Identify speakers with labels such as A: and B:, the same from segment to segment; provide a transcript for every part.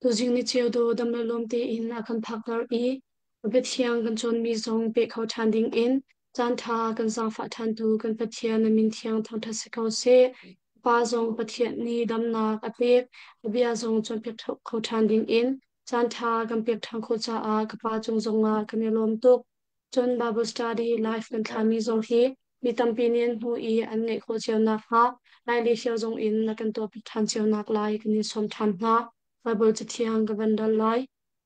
A: Tuzing ni ceu dawh dam le lawm tein a kan phakter i a biathiang kan cawnmi zong peh kho ṭhan dingin caanṭha kan zaangfah ṭhantu kan Pathian na min thiang thangṭhat si ko seh. Pa zong Pathian nih damnak a pek, a bia zong cawnpiak kho ṭhan dingin caanṭha kan pek ṭhan khawh caah ka Pa cung zongah kan i lawm tuk. Cun Bible study live kan thlahmi zong hi mi tampi nih an hmuh i an ngaih khawh cio nakhnga Laili hio zong in na kan tuahpiak ṭhan cio naklai kan in sawm ṭhan hna. Bible cathiang ka van dal lai.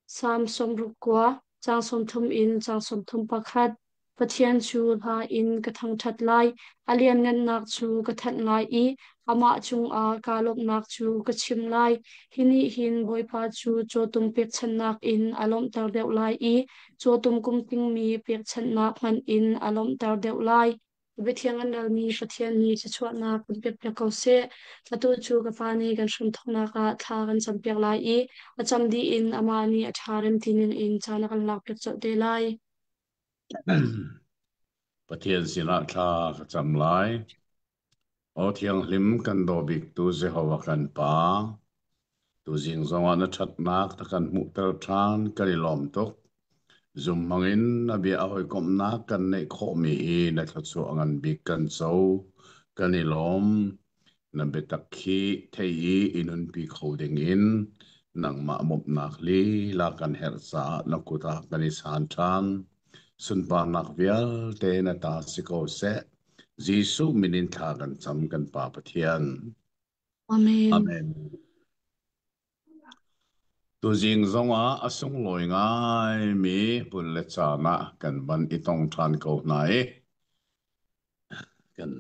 A: Salm 69, caang 30 in caang 31. Pathian cu hla in ka thangṭhat lai, a lianngannak cu ka thanh lai i amah cungah kaa lawmhnak cu ka chim lai. Hi nih hin Bawipa cu cawtum pekchanhnak in a lawmhter deuh lai i cawtum kum tlingmi pekchanhnak hmanh in a lawmhter deuh lai. Biathiang an relmi Pathian nih thluachuahnak kan pekpiak ko seh. Atu cu ka pa nih kan hramthawknak ah thla kan campiak lai i a cam dih in amah nih a ṭha rem ti ningin caan a kan lakpiak colh te lai.
B: Pathian sinah thla ka cam lai. Aw thianghlim kan daw biktu Jehovah kan Pa, tuzing zongah na ṭhatnak na kan hmuhter ṭhan kan i lawm tuk. Zum hmangin na bia a hawikomhnak kan neih khawhmi hi na thluachuah ngan bik kan co. Kan i lawm. Na biatak hi thei i i nunpi kho dingin nangmah bawmhnak lila kan herh caah na kut ah kan i san ṭhan. Sunparnak vialte na ta si ko seh. Jesuh min in thla kan cam kan Pa Pathian.
A: Amen.
B: Amen. Tuzing zongah a sunglawi ngaimi hmun le caan ah kan van i tong ṭhan ko hna i kan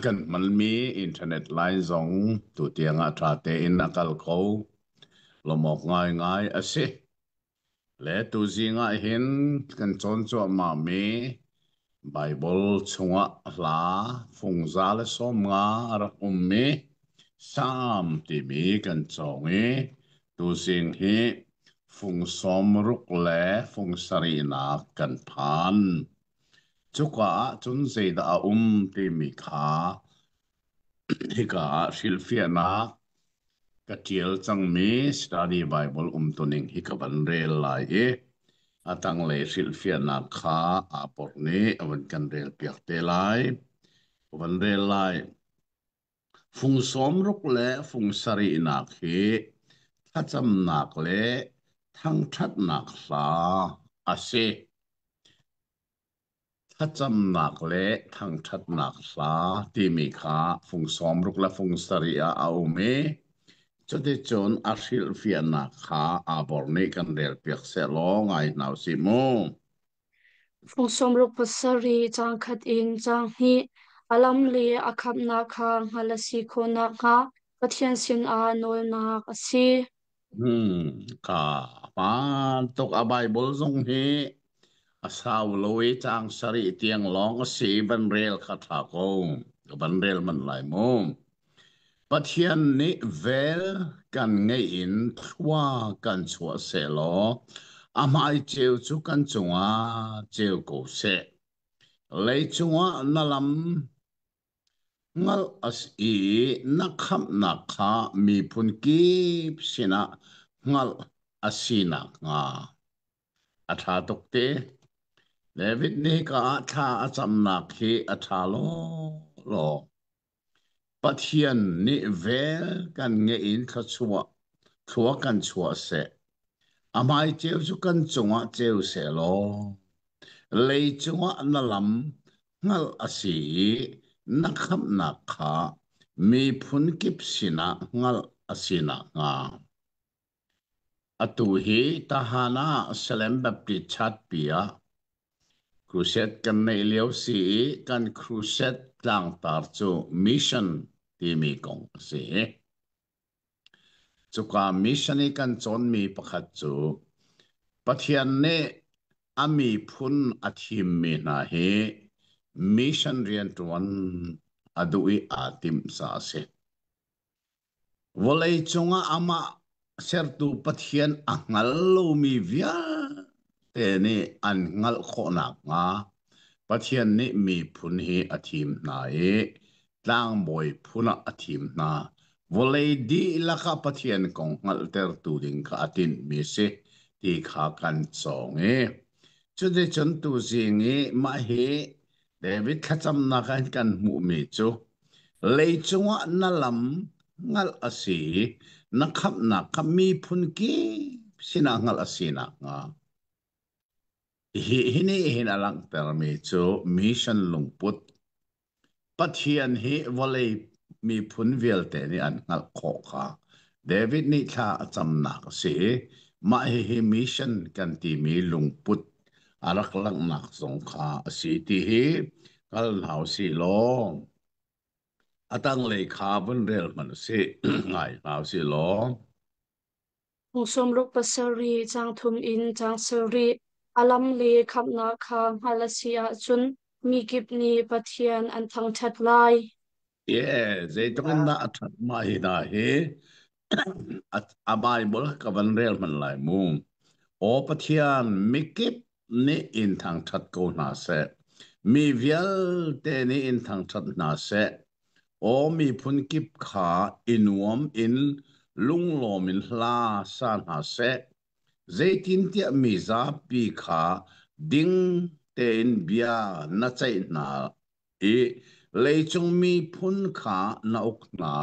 B: kan hmanmi internet line zong tutiang ah ṭha tein a kal kho. Lawmh awk ngaingai a si. Le tuzing ah hin kan cawn cuahmahmi Baibal chungah hla fungza le 50 a rak ummi Salm timi kan cawng i tuzing hi fung 60 le fung sarihnak kan phan. Cuka ah cun zeidah a um timi kha hika ah hrilhfiahnak ka ṭial cangmi Study Bible umtuning hi ka van rel lai i a tanglei hrilhfiahnak kha aa porh nih a van kan relpiak te lai. Ka van rel lai. Fung 60 le fung sarihnak hi thlacamnak le thangṭhatnak hla a si. Thlacamnak le thangṭhatnak hla timi kha fung 60 le fung sarih ah a um i cuticun a hrilhfiahnak kha aa bor nih kan relpiak sehlaw ngai hna usih mu.
A: Fung 67 caang khat in caang hnih a lam le a khamhnak kha hngalh a si khawh nakhnga Pathian sinah nawlnak a si.
B: Ka hmaan tuk a Bible zong hi a sau lo i caang sarih tiang lawng a si i van rel kha ṭha ko. Ka van rel manh lai mu. Pathian nih vel kan ngeih in thlua kan chuah sehlaw a hmai ceu cu kan cungah ceu ko seh. Leicung ah na lam Hngalh a si i na khamhnak kha miphun kip sinah hngalh a si nakhnga. A ṭha tuk ti. David nih hika ah thla a camnak hi a ṭha lawlaw. Pathian nih vel kan ngeih in thluachuah thlua kan chuah seh. A hmai ceu cu kan cungah ceu seh law leicung ah na lam hngalh a si i na khamhnak kha miphun kip sinah hngalh a si nakhnga. Atu hi Tahan ah Salem Baptist Church-pi ah crusade kan neih lio si i kan crusade tlangtar cu mission timi kong a si. Cuka mission i kan cawnmi pakhat cu Pathian nih a miphun a thimmi hna hi mission rianṭuan a duh i aa timh caah a si. Vawleicung ah amah sertu Pathian a hngal lomi vialte nih an hngalh khawh nakhnga Pathian nih miphun hi a thim hna i Tlangbawi phun ah a thim hna. Vawlei dihlak ah Pathian kong hngalhtertu ding kha a tinhmi a si ti kha kan cawng i cuticun tuzing i mah hi David thlacamnak ah hin kan hmuhmi cu leicung ah na lam hngalh a si i na khamhnak kha miphun kip sinah hngalh a si nakhnga. Hi hi nih hin a langhtermi cu mission lungput Pathian hi vawlei miphun vialte nih an hngalh khawh kha David nih thla a camnak a si i mah hihi mission kan timi lungput a rak langhnak zong kha a si ti hi hngal hna u sih law a tanglei kha vun rel hmanh u sih ngai hna u sih law.
A: Phung 67 caang thum in caang sarih a lam le khamhnak kha hngalh a si ahcun mi kip nih Pathian an thangṭhat lai.
B: Yeah, zeitluk in dah a ṭhat mah hi hna hi a Bible ka van rel hmanh lai mu. Aw Pathian, mikip nih in thangṭhat ko hna seh. Mi vialte nih in thangṭhat hna seh. Aw miphun kip kha i nuam in lunglawm in hla sa hna seh. Zeitintiah mi zapi kha ding tein bia na ceih hna i leicung miphun kha na uk hna.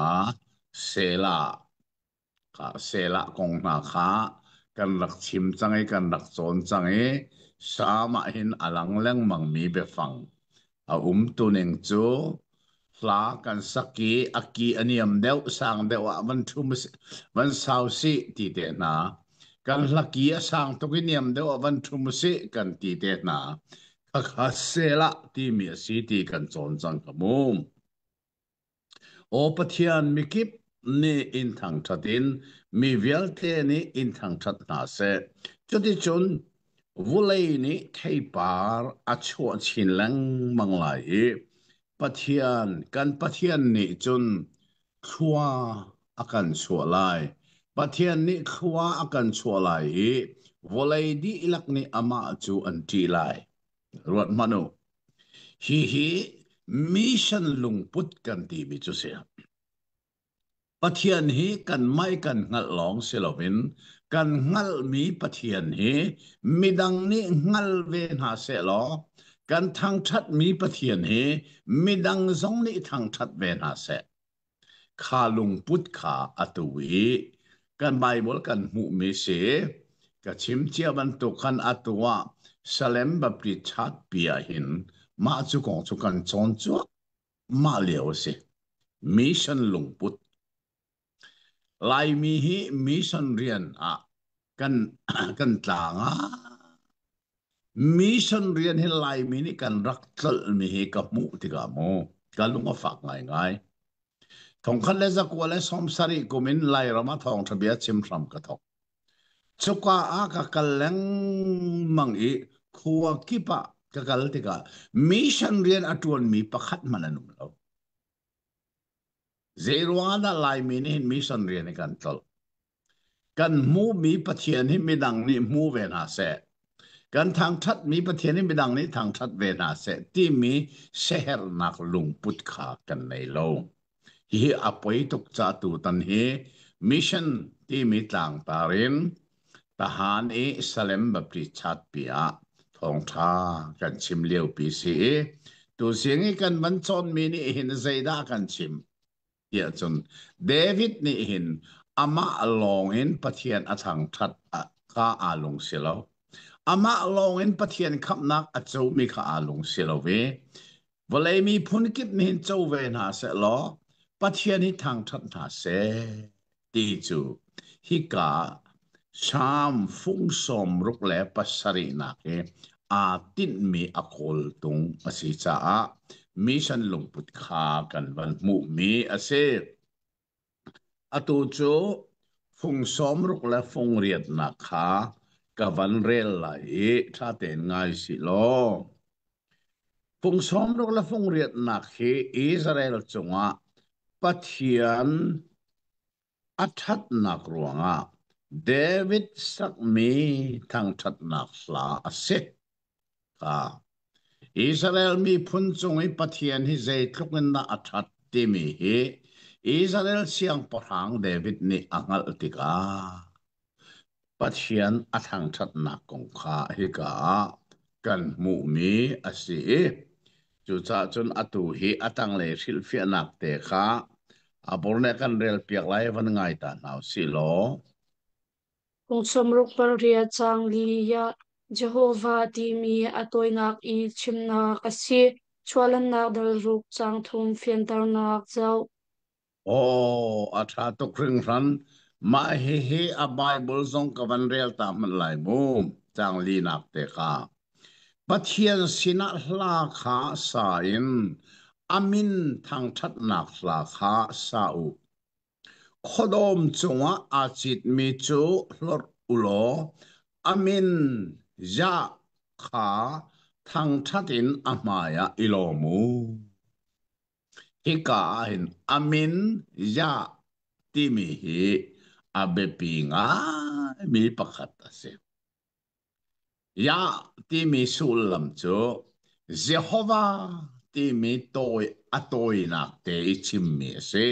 B: Selah. Kha Selah kong hna kha kan rak chim cang i kan rak cawn cang i Salm ah hin a lang lengmangmi biafang a umtuning cu hla kan sak i a ki a niam deuh sang deuh ah van ṭhum van sau sih ti te hna kan hla ki a sang tuk i niam deuh ah van ṭhum sih kan ti te hna khakha Selah timi a si ti kan cawn cang ka mu. Aw Pathian, mikip nih in thangṭhat in mi vialte nih in thangṭhat hna seh. Cuticun vulei nih theipar a chuah chin lengmang lai i Pathian, kan Pathian nih cun thlua a kan chuah lai. Pathian nih thlua a kan chuah lai i vawlei dihlak nih amah cu an ṭih lai. Ruat hmanh u. Hihi mission lungput kan timi cu si. Pathian hi kanmah i kan hngalh lawng si loin kan hngalhmi Pathian hi midang nih hngal ve hna sehlaw kan thangṭhatmi Pathian hi midang zong nih thangṭhat ve hna seh. Kha lungput kha atu i kan Baibal kan hmuhmi si. Ka chim cia bantuk khan atu ah Salem Baptist Church ah hin mah cu kong cu kan cawn cuahmah lio a si. Mission lungput. Laimi hi mission rian ah kan kan tlang ah Mission rian hi Laimi nih kan rak tlolhmi hi ka hmuh tikah mu ka lung a fak ngaingai. 1970 kum in Lairam ah thawngṭha bia chim hram ka thawk. Cuka ah ka kal lengmang i khua kip ah ka kal tikah mission rian a ṭuanmi pakhat hmanh an um lo. Zei ruangah dah Laimi nih hin mission rian hi kan tlolh? Kan hmuhmi Pathian hi midang nih hmu ve hna seh. Kan thangṭhatmi Pathian hi midang nih thangṭhat ve hna seh timi siaherhnak lungput kha kan nei lo. Hihi a poi tuk ca tutan hi mission timi tlangtar in Tahan i Salem Baptist Church ah thawngṭha kan chim liopi si i tuzing i kan van cawnmi nih hin zeidah kan chim? Tiah cun David nih hin amah lawng in Pathian a thangṭhat kha aa lung si lo. Amah lawng in Pathian khamhnak a comi kha aa lung si lo i vawlei miphun kip nih hin co ve hna seh law Pathian hi thangṭhat hna seh ti cu hika Salm fung 67nak hi aa tinhmi a kawltung a si caah mission lungput kha kan van hmuhmi a si. Atu cu fung 60 le fung riatnak kha ka van rel lai i ṭha tein ngai sih law. Fung 60 le fung riatnak hi Israel cungah Pathian A ṭhatnak ruangah David sakmi thangṭhatnak hla a si. Kha Israel miphun cung i Pathian hi zeitluk in dah a ṭhat. timi hi Israel siangpahrang David nih a hngalh tikah Pathian a thangṭhatnak kong kha hika ah kan hmuhmi a si i cucaah cun atu hi a tanglei hrilhfiahnak te kha a bor nih kan relpiak lai van ngai ta hna u sih law.
A: Kum 68 caang li ah Jehovah timi a tawinak i chimnak a si. Chuahlannak dal ruk caang thum fianternak zoh.
B: Aw, a ṭha tuk hringhran. Mah hihi a Baibal zong ka van rel ta hmanh lai mu. Caang linak te kha. Pathian sinah hla kha sa in a min thangṭhatnak hla kha sa u. Khuadawm cungah aa citmi cu hlorh u law a min Jah kha thangṭhat in a hmaiah i lawm u. Hika ah hin a min Yah timi hi a biapi ngaimi pakhat a si. Yah timi sullam cu Jehovah timi tawi a tawinak te i chimmi a si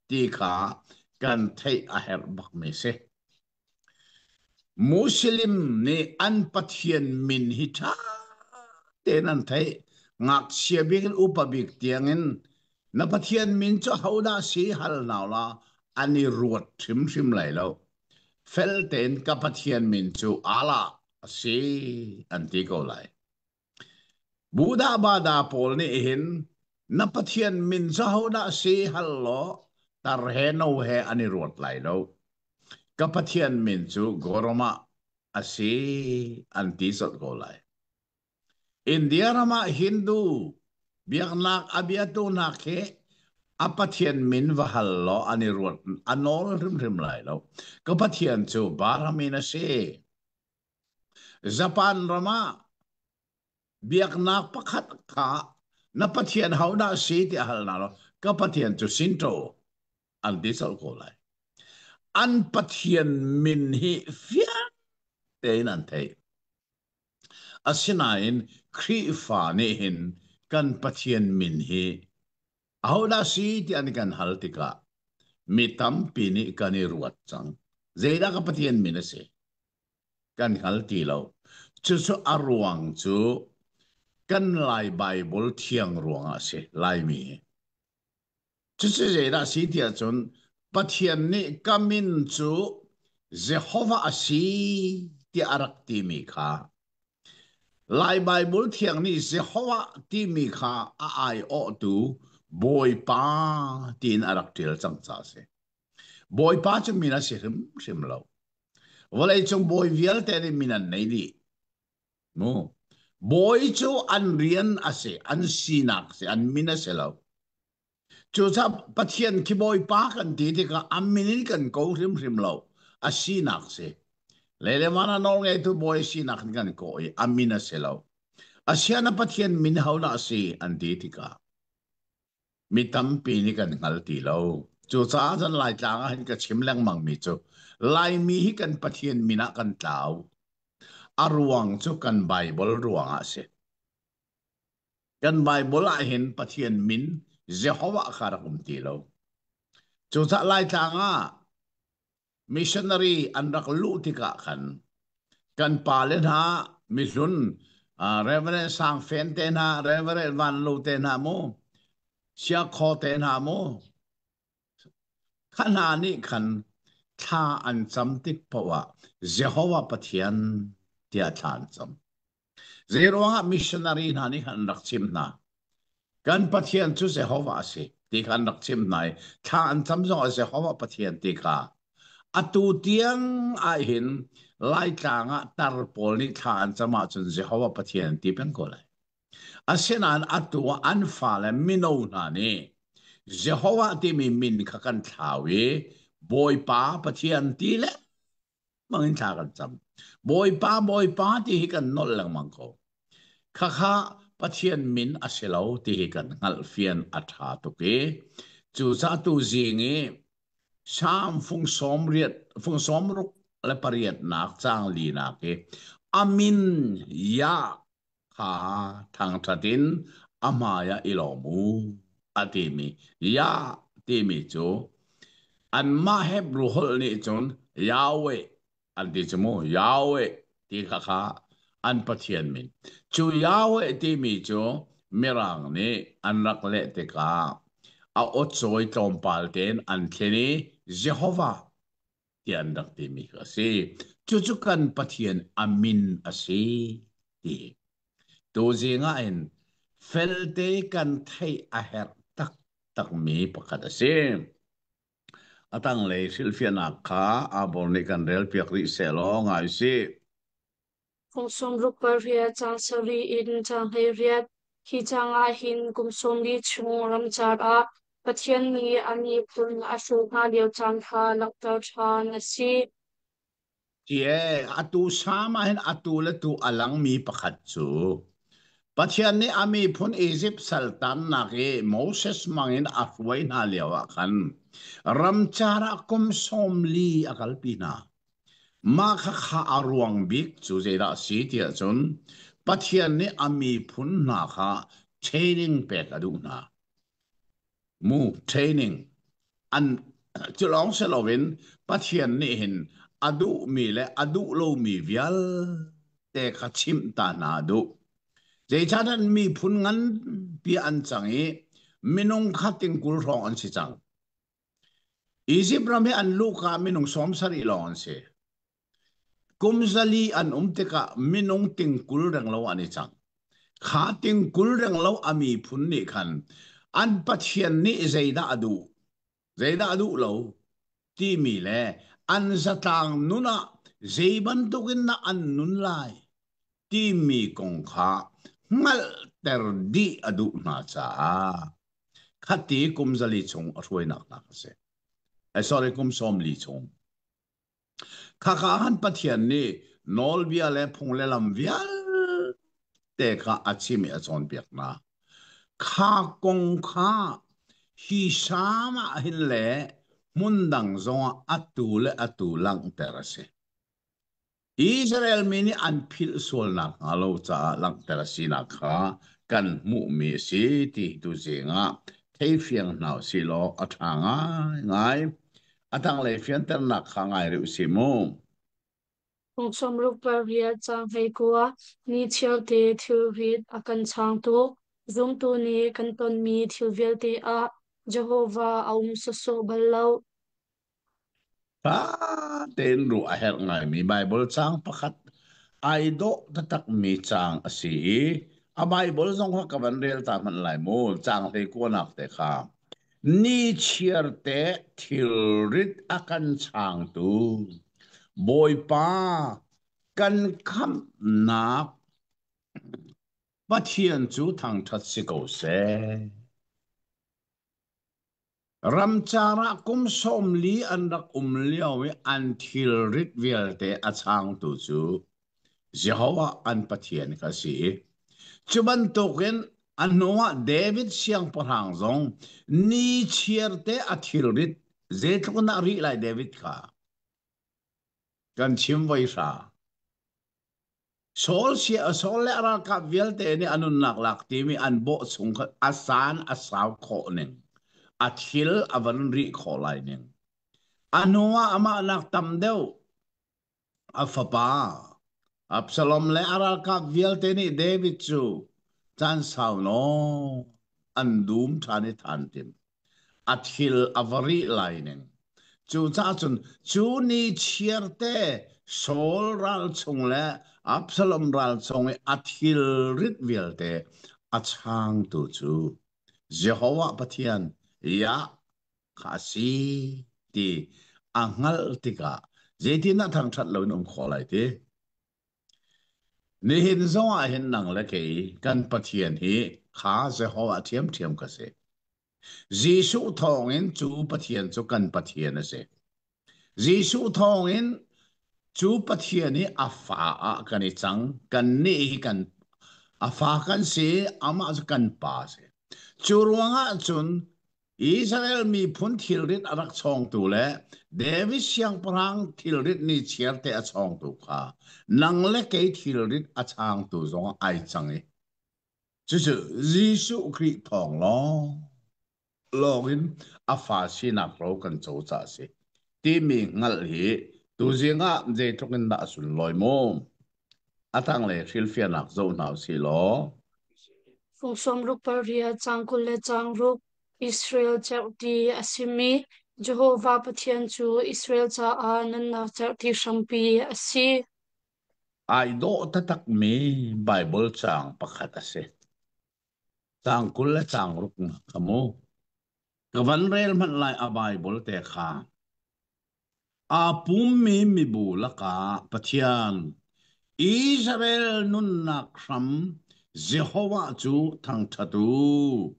B: ti kha kan theih a herh bakmi a si. Muslim nih an pathian min hi ṭha tein an theih. Ngakchia bik in upa bik tiangin na pathian min cu hodah si hal hna la an i ruat hrimhrim lai lo. Fel tein ka pathian min cu Allah a si an ti ko lai. Buddha bada pawl nih hin na pathian min cu hodah si hal law tar he no he an i ruat lai lo. Ka pathian min cu Goroma a si an ti colh ko lai. India ram ah Hindu biaknak a biatu hna khi a pathian min va hal law an i ruat a nawl hrimhrim lai lo. Ka pathian cu Brahmin a si. Japan ram ah biaknak pakhat kha na pathian hodah si tiah hal hna law ka pathian cu Shinto an ti colh ko lai. An pathian min hi fiang tein an theih. Asinain Khrihfa nih hin kan Pathian min hi ahodah si ti an kan hal tikah mi tampi nih kan i ruat cang. Zeidah ka Pathian min a si? Kan hngal ti lo. Cucu a ruang cu kan Lai Baibal thiang ruangah a si, Laimi hi. Cucu zeidah a si tiah cun Pathian nih ka min cu Jehovah a si tiah a rak timi kha Lai Baibal thiang nih Jehovah timi kha a aiawhtu Bawipa tiin a rak ṭial cang caah a si. Bawipa cu min a si hrimhrim lo. Vawleicung bawi vialte nih min an nei dih. Mu. Bawi cu an rian a si, an sinak a si, an min a si lo. Cucaah Pathian khi Bawipa kan ti tikah a min in kan ko hrimhrim lo. A sinak si. Lei le van ah nawlngeitu bawi sinak in kan kawh i a min a si lo. Asiana Pathian min hodah a si an ti tikah mi tampi nih kan hngal ti lo. Cucaah cun Laitlang ah hin ka chim lengmangmi cu Laimi hi kan Pathian min ah kan tlau. A ruang cu kan Baibal ruangah a si. Kan Baibal ah hin Pathian min Jehovah kha rak um ti lo. Cucaah Laitlang ah missionary an rak luh tikah khan kan pale hna mihlun Reverend Sang Fen te hna, Reverend Van Lo te hna mu, Siakhaw te hna mu, kha hna nih khan thla an cam tik paoh ah Jehovah Pathian tiah thla an cam. Zeiruangah missionary hna nih khan an rak chimh hna? Kan Pathian cu Jehovah a si ti kha an rak chimh hna i thla an cam zongah Jehovah Pathian ti kha atu tiang ahhin Laitlang ah tar pawl nih thla an cam ahcun Jehovah Pathian an ti peng ko lai. Asinain atu ah an fale mino hna nih Jehovah timi min kha kan thlau i Bawipa Pathian ti le lengmang in thla kan cam. Bawipa, Bawipa ti hi kan nolh lengmang ko. Khakha Pathian min a si lo ti hi kan hngalhfian a ṭha tuk i cucaah tu zing i Salm fung sawm riat fung sawm ruk le pariatnak caang linak i a min Yah kha thangṭhat in a hmai ah i lawm u. a timi Yah timi cu anmah Hebrew holh nih cun Yahweh an ti cu mu Yahweh ti kha kha an Pathian min. Cu Yahweh timi cu Mirang nih an rak leh tikah a awcawi tlawmpal tein an thlen i Jehovah ti an rak timi kha a si. Cucu kan Pathian a min a si ti. Tuzing ah hin felte kan theih a herh taktakmi pakhat a si. A tanglei hrilhfiahnak kha Abor nih kan relpiak rih sehlaw ngai sih.
A: Kum 68 caang sarih in caang 18. Hi caang ah hin kum 40 chung ramcar ah Pathian nih a miphun a hruai hna lio caan kha langhter ṭhan a si.
B: Cie, atu sam ah hin atu le tu a langmi pakhat cu Pathian nih a miphun Izipt saltannak i Moses hmangin a hruai hna lioah khan ramcar ah kum 40 a kalpi hna. Mah khakha a ruang bik cu zeidah a si tiah cun Pathian nih a miphun hna kha training pek a duh hna. Mu training an cu lawng si loin Pathian nih hin a duhmi le a duh lomi vialte kha chimh ta hna a duh. Zeicahtiah miphun nganpi an cang i minung kha tingkul hrawng an si cang. Izipt ram hi an luhka minung 70 lawng an si. Kum 400 an um tikah minung ting 20 renglo an i cang. Kha ting 20 renglo a miphun nih khan an Pathian nih zeidah a duh, zeidah a duh lo timi le an zatlang nun ah zei bantukin dah an nun lai timi kong kha hngalhter dih a duh hna caah khati kum 400 chung a hruainak hna a si. Sorry, kum 40 chung. Khakha han Pathian nih nawlbia le phung le lam vialte kha a chim i a cawnpiak hna. Kha kong kha hi sam ah hin le hmun dang zongah atu le atu langhter a si. Israel mi nih an philh sual nakhnga lo caah langhter a sinak kha kan hmuhmi a si ti tuzing ah theifiang hna usih law a ṭha ngaingai. A tanglei fianternak kha ngai rih usih mu.
A: Kum 68 caang 19 ni chiarte thilrit a kan changtu zumtu nih kan tonmi thil vialte ah Jehovah a um sawsawh bal lo.
B: Ṭha tein ruah a herh ngaimi Baibal caang pakhat ai dawh taktakmi caang a si i a Baibal zong kha ka van rel ta hmanh lai mu caang 19nak te kha ni chiarte thilrit a kan chaangtu Bawipa kan khamhnak Pathian cu thangṭhat si ko seh. Ramcar ah kum 40 an rak um lio i an thilrit vialte a changtu cu Jehovah an Pathian kha a si i cu bantukin a hnuah David siangpahrang zong ni chiarte a thilrit zeitluk in dah rih lai David kha kan chim voi hra. Saul le a ralkap vialte nih a nunnak lak timi an bawh chung kha a san a sau khawh ning, a thil a van rih khawh lai ning. A hnu ah amah nak tam deuh a fapa Absalom le a ralkap vialte nih David cu caan sau nawn an dum ṭhan i than tim. A thil a va rih lai ning. Cucaah cun cu ni chiarte Saul ral chung le Absalom ral chung i a thilrit vialte a changtu cu Jehovah Pathian Yah kha a si ti a hngalh tikah zeitindah thangṭhat loin um khawh lai ti? Nihin zong ah hin nang le kei kan Pathian hi kha Jehovah ṭhiamṭhiam ka si. Jesuh thawngin cu Pathian cu kan Pathian a si. Jesuh thawngin cu Pathian hi a fa ah kan i cang. Kannih hi kan a fa kan si, amah cu kan pa a si. Cu ruangah cun Israel miphun thilrit a rak chawngtu le David siangpahrang thilrit ni chiarte a chawngtu kha nang le kei thilrit a changtu zong ai cang i cucu Jesuh Khrih thawng lawng. lawngin a fa sinak ro kan co ca a si timi hngalh hi tuzing ah zeitluk in dah a sunlawi mu. A tanglei hrilhfiahnak zoh hna usih law.
A: Fung sawmruk pariat caang 26 Israel cerhti a simi Jehovah Pathian cu Israel caah nunnak cerhti hrampi a si.
B: Ai dawh taktakmi Baibal caang pakhat a si. Caang 20 le caang ruk kha mu. Ka van rel hmanh lai a Baibal te kha. Aa pummi mibu lakah Pathian, Israel nunnak hram Jehovah cu thangṭhat u.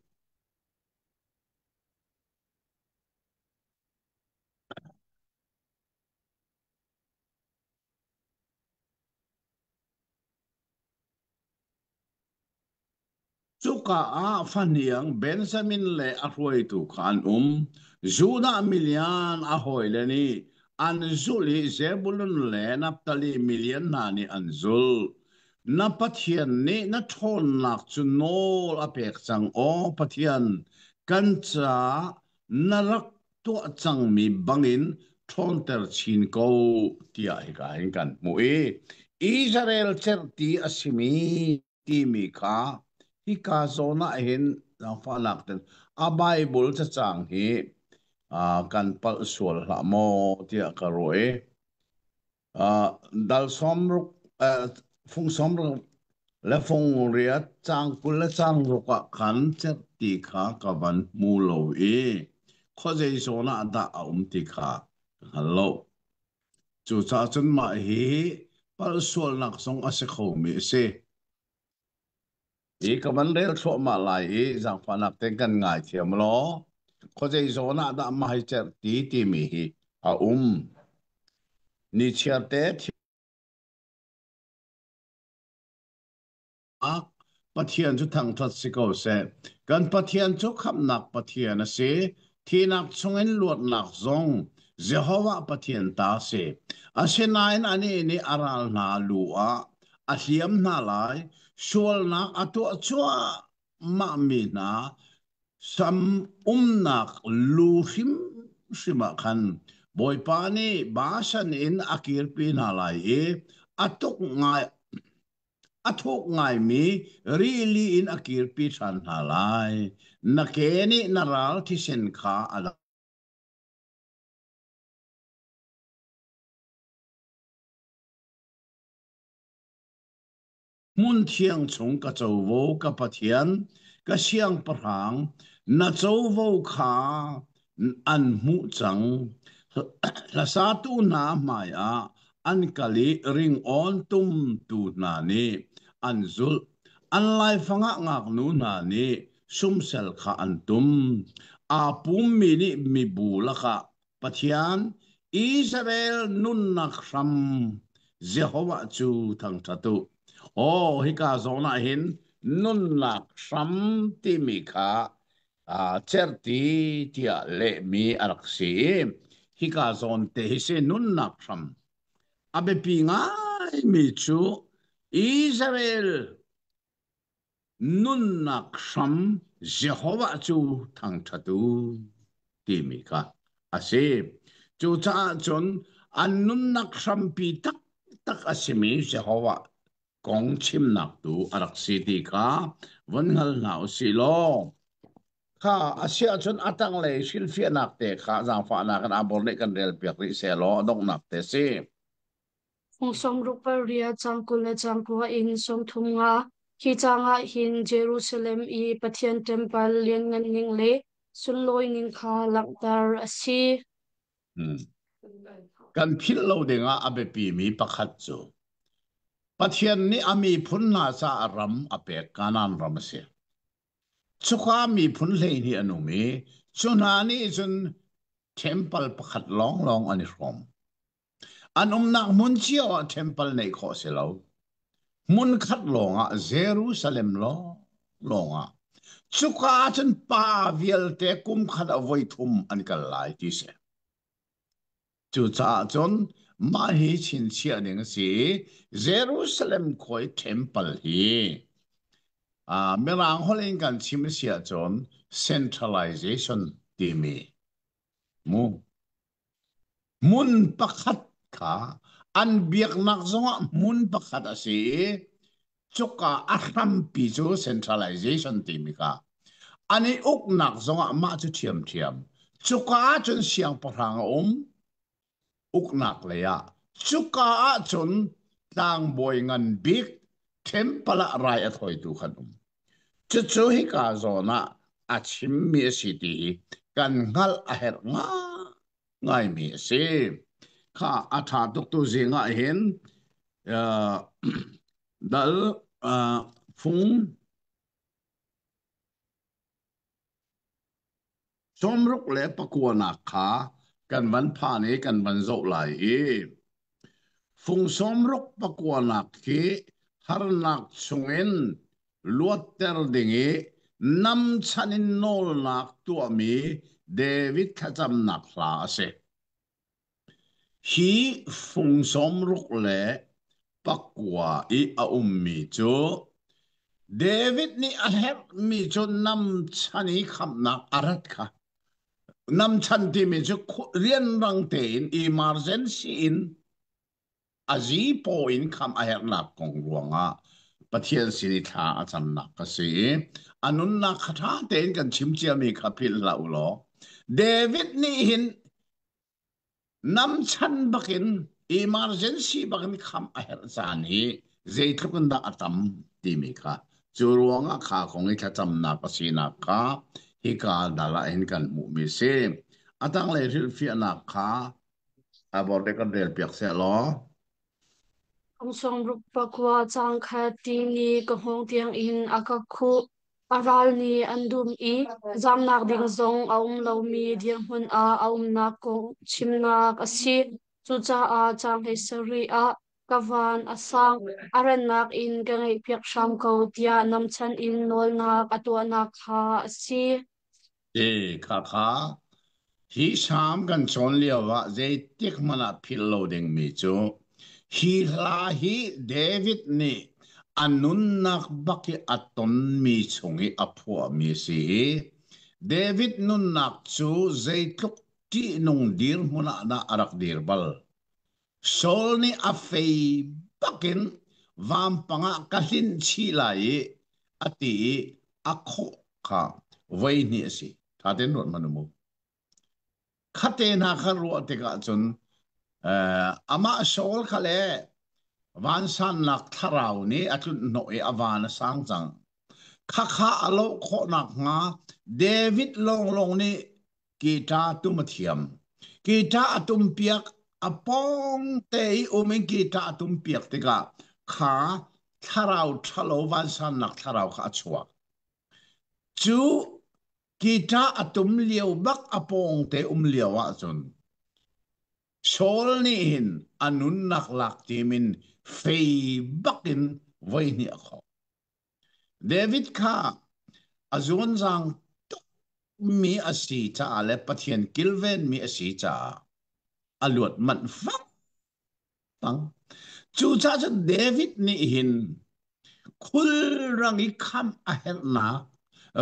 B: Cuka ah fahniang Benjamin le a hruaitu kha an um. Judah milian a hawile nih an zulh i Zebulun le Naftali milian hna nih an zulh. Na Pathian nih na ṭhawnnak cu nawl a pek cang, aw Pathian, kan ca na rak tuah cangmi bangin ṭhawnter chin ko tiah hika hin kan hmuh i Israel cerhti a simi timi kha hika zawn ah hin zaangfahnak ten a Bible cacang hi kan palh sual hlah maw tiah ka ruah i dal sawmruk fung sawmruk le fung riat caang 20 le caang ruk ah khan cerhti kha ka van hmu lo i khuazei zawn ah dah a um ti kha ka hngal lo. Cucaah cun mah hi palh sualnak zong a si khomi a si. Hi ka van rel thluahmah lai i zaangfahnak tein kan ngaithiam law khuazei zawn ah dah mah hi cerhti timi hi a um. Nichiar te Pathian cu thangṭhat si ko seh. Kan Pathian cu khamhnak Pathian a si. Thihnak chungin luatnak zong Jehovah Pathian ta a si. Asinain anih nih a ral hna lu ah a hliam hna lai. Sualnak a tuah cuahmahmi hna sam umnak lu hrimhrim ah khan Bawipa nih Bashan in a kirpi hna lai i a tuk ngai A thuk ngaimi rili in a kirpi ṭhan hna lai. Na ke nih na ral thisen kha a dang. Hmun thiang chung ka covo, ka Pathian, ka siangpahrang, na covo kha an hmuh cang. Hlasatu hna hmaiah an kal i ringawn tumtu hna nih an zulh. An laifang ah ngaknu hna nih sumsel kha an tum. Aa pummi nih mibu lakah Pathian, Israel nunnak hram Jehovah cu thangṭhat u. Aw, hika zawn ah hin nunnak hram timi kha cerhti tiah lehmi a rak si i hika zawn te hi si nunnak hram a biapi ngaimi cu Israel nunnak hram Jehovah cu thangṭhat u timi kha a si. Cucaah cun an nunnak hrampi taktak a simi Jehovah kong chimnak tu a rak si ti kha von hngal hna u sih law kha a si ahcun a tanglei hrilhfiahnak te kha zaangfahnak in abor nih kan relpiak rih seh law a donghnak te si.
A: Fung sawmruk pariat caang 20 le caang kua in 35. Hi caang ah hin Jerusalem i Pathian ṭempal lianngan ning le sunlawi ning kha langhter a si.
B: Kan philh lo dingah a biapimi pakhat cu Pathian nih a miphun hna caah ram a pek Kanaan ram a si. Cuka miphun 12 an um i cu hna nih cun temple pakhat lawnglawng an i hrawm. An umnak hmun cio ah temple neih khawh a si lo. Hmun khat lawngah Jerusalem lawnglawng ah cuka ah cun pa vialte kum khat ah voi thum an kal lai ti si. Cucaah cun mah hi chinchiah ding a si i Jerusalem khua i temple hi. Mirang holh in kan chim a si ahcun centralization timi mu hmun pakhat kha an biaknak zongah hmun pakhat a si i cuka a hrampi cu centralization timi kha an i uknak zongah mah cu ṭhiamṭhiam cuka ahcun siangpahrang a um uknak lei ah cuka ahcun tlangbawi ngan bik temple ah rai a thawitu khan um. Cucu hika zawn ah a chimmi a si ti hi kan hngalh a herh ngaimi a si. Kha a ṭha tuk tu zing ah hin uh, dal fung Sawmruk le pakuanak kha kan van phan i kan van zoh lai i fung sawmruk pakuanak khi harnak chungin luatter ding i namchan in nawlnak tuahmi David thlacamnak hla a si. Hi fung sawmruk le pakua i a ummi cu David nih a herhmi cu namchan i khamhnak a rat kha. Namchan timi cu rianrang tein emergency in a zipaw in khamh a herhnak kong ruangah Pathian sin i thla a camnak ka si i a nunnak kha ṭha tein kan chim ciami kha philh hlah u law David nih hin namchan bakin emergency bakin khamh a herh caan hi zeitluk in dah a tam timi kha cu ruangah kha kong i thlacamnak a sinak kha hika dal ah hin kan hmuhmi si. A tanglei hrilhfiahnak kha a borde kan rel piak seh law.
A: Kum ruk pakua cang khat ti nih ka hngawng tiangin a ka khuh. A ral nih an dum i zamnak ding zong a um lomi dirhmun ah a umnak kong chimnak a si. Cucaah caang 17 ah ka van a sang, a rannak in ka ngaihpiak hram ko tiah namchan in nawlnak a tuahnak kha a si.
B: E kha kha hi Salm kan cawn lio ah zeitik hmanh ah philh lo dingmi cu hi hla hi David nih a nunnak bak i a tonmi chung i a phuahmi a si i David nunnak cu zeitluk ṭihnung dirhmun ah dah a rak dir bal. Saul nih a fei bakin vampang ah ka hlinh chih lai i a ti i a khawh kha voi hnih a si. Ṭha tein ruat hmanh u mu. Khate hna kha ruah tikah cun amah Saul kha le vansannak thlarau nih a tlunh hnawh i a van a sang cang. Khakha a loh khawh nakhnga David lawnglawng nih guitar tum a thiam. Guitar a tum piak a pawng te i um in guitar a tum piak tikah kha thlarau ṭhalo vansannak thlarau kha a chuak. Cu guitar a tum lio bak a pawng te um lio ahcun Saul nih hin a nunnak lak tim in fei bak in voi hnih a khawh. David kha a zuanzang tukmi a si caah le Pathian kilvenmi a si caah a luat manh fang. Cucaah cun David nih hin khulrang i khamh a herhnak,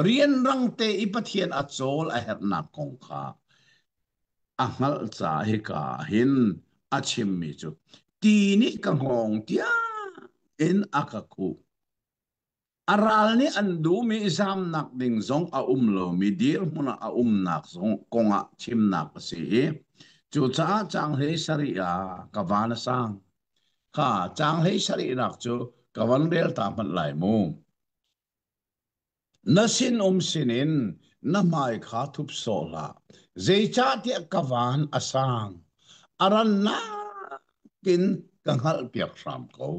B: rianrang te i Pathian a cawl a herhnak kong kha a hngalh caah hika ah hin a chimmi cu ti nih ka hngawng tiang in a ka khuh. A ral nih an duhmi zamnak ding zong a um lomi dirhmun ah a umnak zong kongah chimnak a si i cucaah caang 17 ah ka van a sang. Kha caang 17nak cu ka van rel ta hmanh lai mu. Na sinum sinin na hmai kha thup sawh hlah, zeicahtiah ka van a sang, a rannak in ka hngalhpiak hram ko.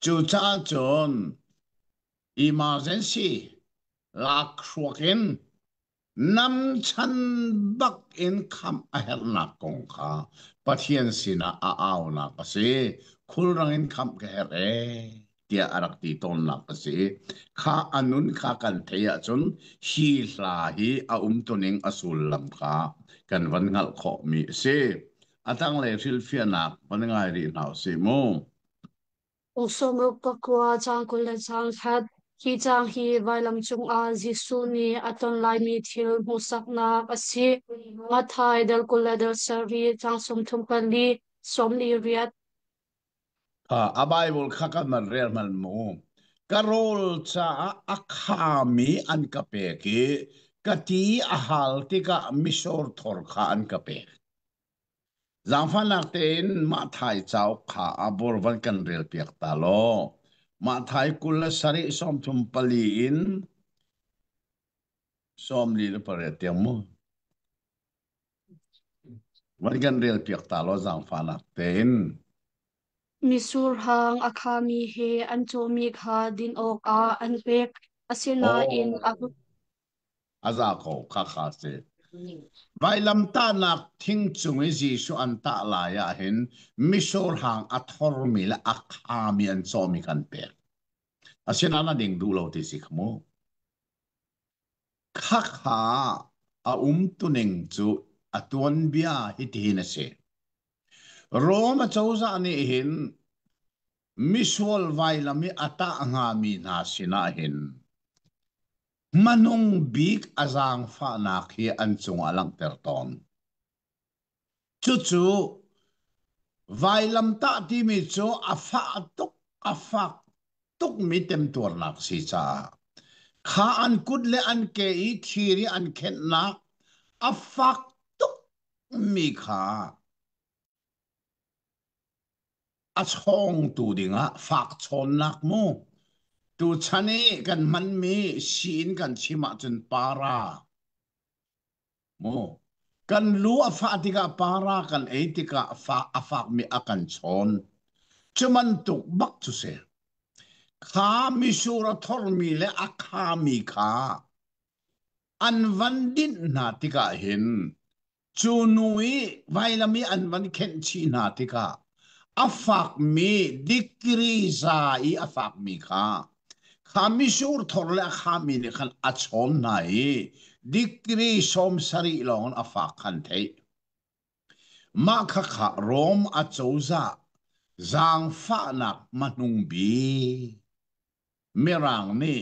B: Cucaah cun emergency lakhruak in namchan bak in khamh a herhnak kong kha Pathian sinah a aunak a si. Khulrang in khamh ka herh ee tiah a rak ti tawnnak a si. Kha a nun kha kan theih ahcun hi hla hi a umtuning a sullam kha kan van hngalh khawhmi a si. A tanglei hrilhfiahnak van ngai rih hna usih mu.
A: Uk sawmruk pakua caang 21. Hi caang hi vailam cungah Jesuh nih a ton laimi thil hmuhsaknak a si. Matthai dal 20 le dal sarih, caang 34, 48.
B: A Bible kha kan van rel hmanh mu. Ka rawl caah a khami an ka pek i ka ti a hal tikah misor thor kha an ka pek. Zaangfahnak tein mah thai cauk kha a bor van kan rel piak ta law. Mah thai 27 34 in 48 tiang mu. Van kan rel piak ta law zaangfahnak tein.
A: Mitsur hang a khami he an cawhmi kha din awkah an pek, asinain a
B: Oh, a za ko kha kha si. Vailamtahnak thing cung i Jesuh an tah lai ah hin mitsur hang a thormi le a khami an cawhmi kha an pek. Asinain a ding duh lo ti si kha mu. Khakha a umtuning cu a tuanbia hitihin a si. Rom acozah nih hin misual vailam i a tah hngami hna sinah hin hmanung bik a zaangfahnak hi an cungah langhter tawn. Cucu vailamtah timi cu a fah tuk a fak tukmi temtuarnak si caah kha an kut le an ke i thir i an khenhnak a fak tukmi kha a chawngtu dingah fak chawnnak mu tuchan i kan hmanmi sii in kan chim ahcun para Mu kan lu a fah tikah para kan ei tikah fah a fakmi a kan chawn. Cu bantuk bak cu si. Kha misur a thormi le a khami kha an van dinh hna tikah hin cu nu i vailam i an van khenh chih hna tikah a fakmi dikri za i a fakmi kha Kha misur thor le a khami nih khan a chawn hna i dikri 70 lawng in a fak khan theih. Mah khakha Rom acozah zaangfahnak hmanung bik Mirang nih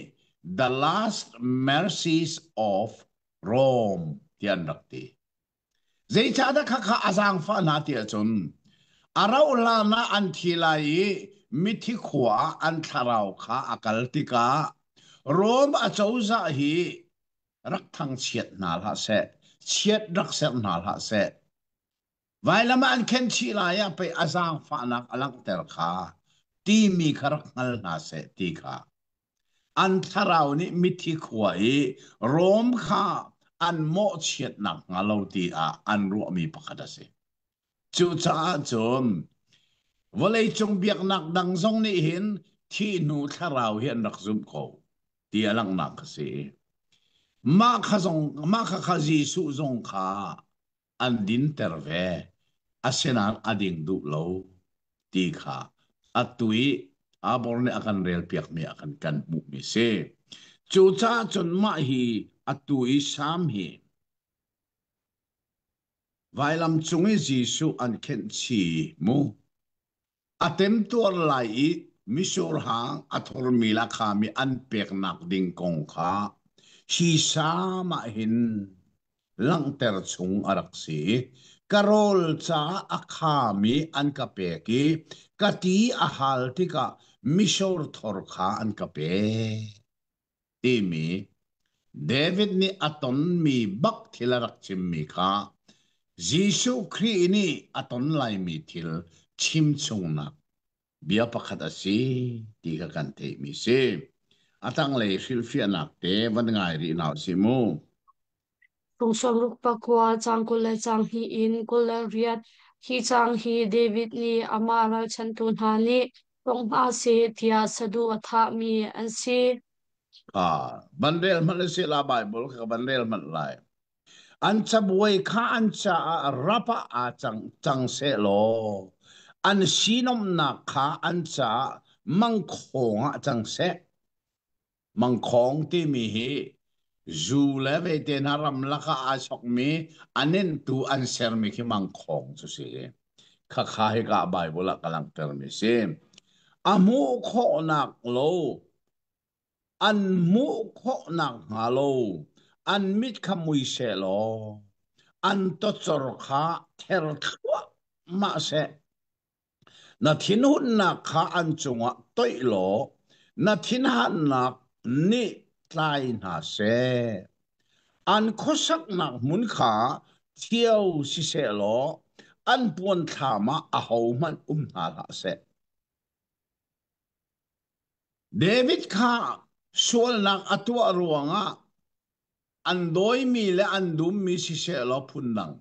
B: The Last Mercies of Rome ti an rak ti. Zeicahdah khakha a zaangfah hna ti ahcun a rauh hlan ah an thi lai i mithi khua ah an thlarau kha a kal tikah Rom acozah hi rak thangchiat hna hlah seh, chiat rak serh hna hlah seh. Vailam ah an khen chih lai ah pei a zaangfahnak a langhter kha timi kha rak hngal hna seh ti kha An thlarau nih mithi khua i Rom kha an mawhchiat nakhnga lo tiah an ruahmi pakhat a si. Cucaah cun vawleicung biaknak dang zong nih hin thih hnu thlarau hi an rak zumh ko ti a langhnak a si. Mah kha zong mah kha kha Jesuh zong kha an dinter ve. Asinain a ding duh lo ti kha atu i Abor nih a kan relpiakmi ah khan kan hmuhmi si. Cucaah cun mah hi atu i Salm hi vailam cung i Jesuh an khenh chih mu. A temtuar lai i mitsur hang a thormi le a khami an peknak ding kong kha hi sam ah hin langhter chung a rak si. Ka rawl caah a khami an ka pek i ka ti a hal tikah mitsur thor kha an ka pek timi David nih a tonmi bak thil a rak chimmi kha Jesuh Khrih nih a ton laimi thil chimchungnak bia pakhat a si ti kha kan theihmi si. A tanglei hrilhfiahnak te van ngai rih hna usih mu.
A: Tung 69 caang 20 le caang hnih in 28. Hi caang hi David nih amah ralchanhtu hna nih tong hna seh tiah saduh a thahmi an si.
B: Ah, van rel hmanh si la Bible kha van rel hmanh lai. An cabuai kha an caah rap ah aa cang, cang seh law an sinomnak kha an caah mangkhawng ah cang seh. Mangkhawng timi hi zu le vete hna ramlak ah aa sokmi a nentu an sermi khi mangkhawng cu si. Khakha hika Bible ah ka langhtermi si. A hmuh khawhnak lo. An hmuh khawh nakhnga lo an mit kha mui seh law an tawcor kha ther thluahmah seh. Na thinhunnak kha an cungah toih law na thinhannak nih tlai hna seh. An khuasaknak hmun kha thio siseh law an puanthlam ah ahohmanh um hna hlah seh. David kha sualnak a tuah ruangah an dawimi le an dummi siseh law phundang.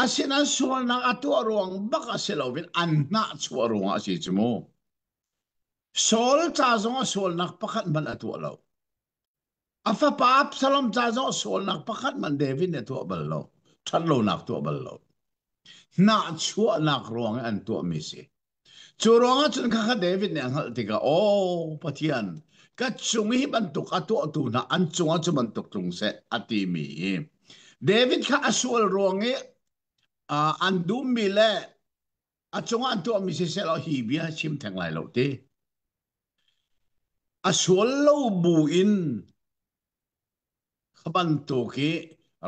B: Asinain sualnak a tuah ruang bak a si loin an hnahchuah ruangah a si cu mu. Saul ca zong a sualnak pakhat hmanh a tuah lo. A fapa Absalom ca zong sualnak pakhat hmanh David nih a tuah bal lo. Ṭhatlonak tuah bal lo. Hnahchuahnak ruang i an tuahmi si. Cu ruangah cun khakha David nih a hngalh tikah, Aw Pathian, ka cung i hi bantuk a tuahtu hna an cungah cu bantuk tlung seh, a timi hi. David kha a sual ruang i an dummi le a cungah an tuahmi siseh law hi bia chim theng lai lo ti. A sual lo bu in kha bantuk hi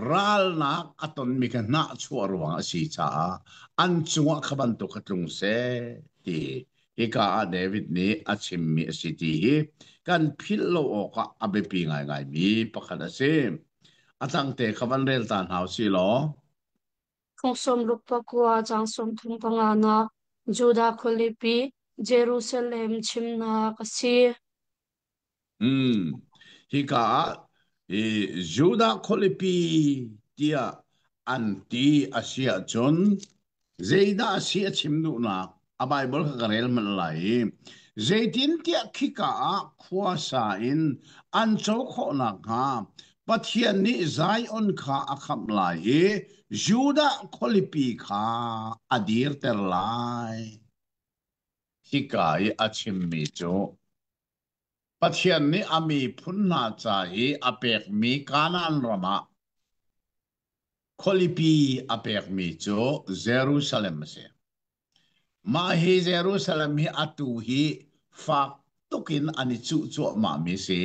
B: ralnak a tonmi kha hnahchuah ruang a si caah an cungah kha bantuk kha tlung seh ti hika ah David nih a chimmi a si ti hi kan philh lo awkah a biapi ngaingaimi pakhat a si. A tangte kha van rel ta hna u sih law.
A: Phung 65 caang 35 nak Judah khualipi Jerusalem chimnak a si.
B: Hmm. Hika ah i Judah khualipi tiah an ti a si ahcun zeidah a si a chim duhnak a Baibal kha ka rel hmanh lai i zeitintiah khika ah khua sa in an co khawh nakhnga Pathian nih Zion kha a khamh lai i Judah khualipi kha a dirter lai. Hika i a chimmi cu Pathian nih a miphun hna ca i a pekmi Kanaan ram ah khualipi a pekmi cu Jerusalem a si. Mah hi Jerusalem hi atu hi fak tuk in an i cuh cuahmahmi si.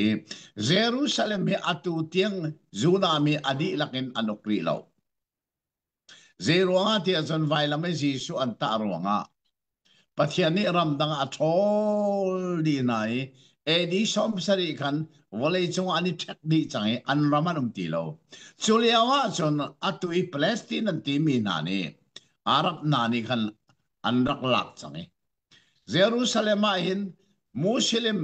B: Jerusalem hi atu tiang Judah mi a dihlak in an uk rih lo. Zeiruangah tiah cun vailam i Jesuh an tah ruangah Pathian nih ramdang ah a ṭhawl dih hna i AD 70 khan vawleicung ah an i ṭhek dih cang i an ram an um ti lo. Cu lio ah cun atu i Palestine an timi hna nih Arab hna nih khan an rak lak cang i Jerusalem ah hin Muslim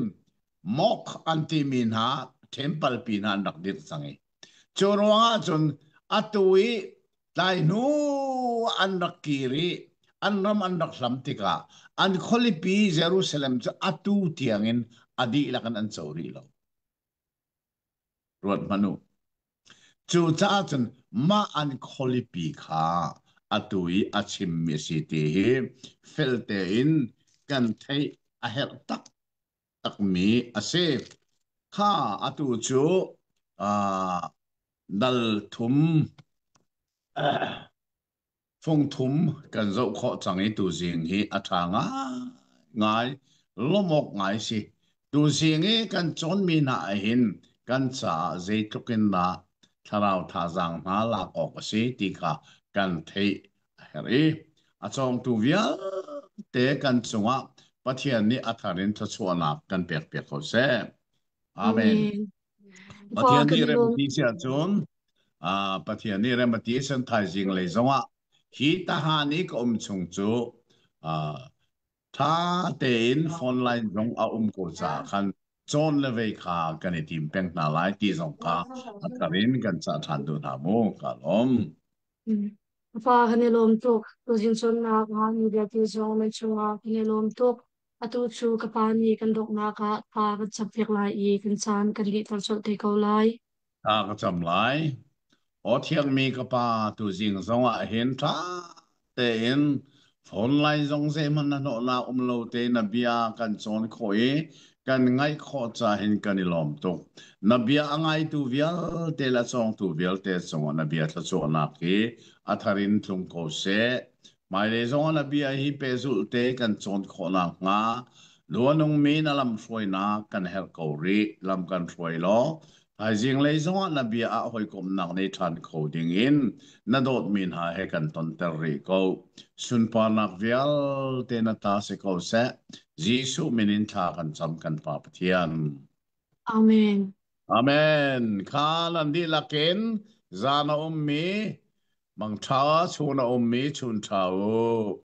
B: mosque an timi hna temple pi hna an rak dirh cang i Cu ruangah cun atu i tlai hnu an rak kir i an ram an rak hlam tikah an khualipi Jerusalem cu atu tiangin a dihlak in an co rih lo. Ruat hmanh u. Cucaah cun mah an khualipi kha atu i a chimmi a si ti hi fel tein kan theih a herh tak takmi a si. Kha atu cu uh, dal thum fung thum kan zoh khawh cang i tuzing hi a ṭha ngai lawmawk ngai si. Tuzing i kan cawnmi hna ahhin kan caah zeitluk in dah thlarau thazaang hna lak awk a si ti kha kan theih a herh i a cawngtu vialte kan cungah Pathian nih a thar in thluachuahnak kan pekpiak ko seh. Amen.
A: Amen. Fa
B: Pathian
A: kan
B: nih
A: i
B: rem a
A: lawm.
B: ti si ahcun Pathian nih rem a ti san thaizing lei zongah hi tahan i ka um chung cu ṭha tein phone line zong a um ko caah khan cawn le vei kha kan i tim peng hna lai ti zong kha a thar in kan cah ṭhan duh hna mu. Ka lawm.
A: Fa kan i lawm tuk. Tuzing cawnnak ah mi vialte zong nan cungah kan i lawm tuk. Atu cu ka pa nih kan donghnak ah thla kan campiak lai i kan caan kan lihter colh te ko lai.
B: Thla ka cam lai. Aw thiangmi ka pa, tuzing zong ah hin ṭha tein phone line zong zeihmanh na hnawhnak um lo te na bia kan cawn khawh i kan ngaih khawh ca hin kan i lawm tuk. Na bia a ngaitu vialte le a cawngtu vialte cungah na bia thluachuahnak hi a thar in tlung ko seh. Hmailei zongah na bia hi pehzulh te kan cawn khawh nakhnga. Luanungmi na lamhruainak kan herh ko rih. Lam kan hruai law, thaizing lei zongah na bia ah hawikomhnak nei ṭhan kho dingin na dawtmi hna he kan tonter rih ko. Sunparnak vialte na ta si ko seh. Jesuh min in thla kan cam kan Pa Pathian.
A: Amen.
B: Amen. Kha nan dihlak in zan a ummi mangṭha, chun a ummi chun ṭha u.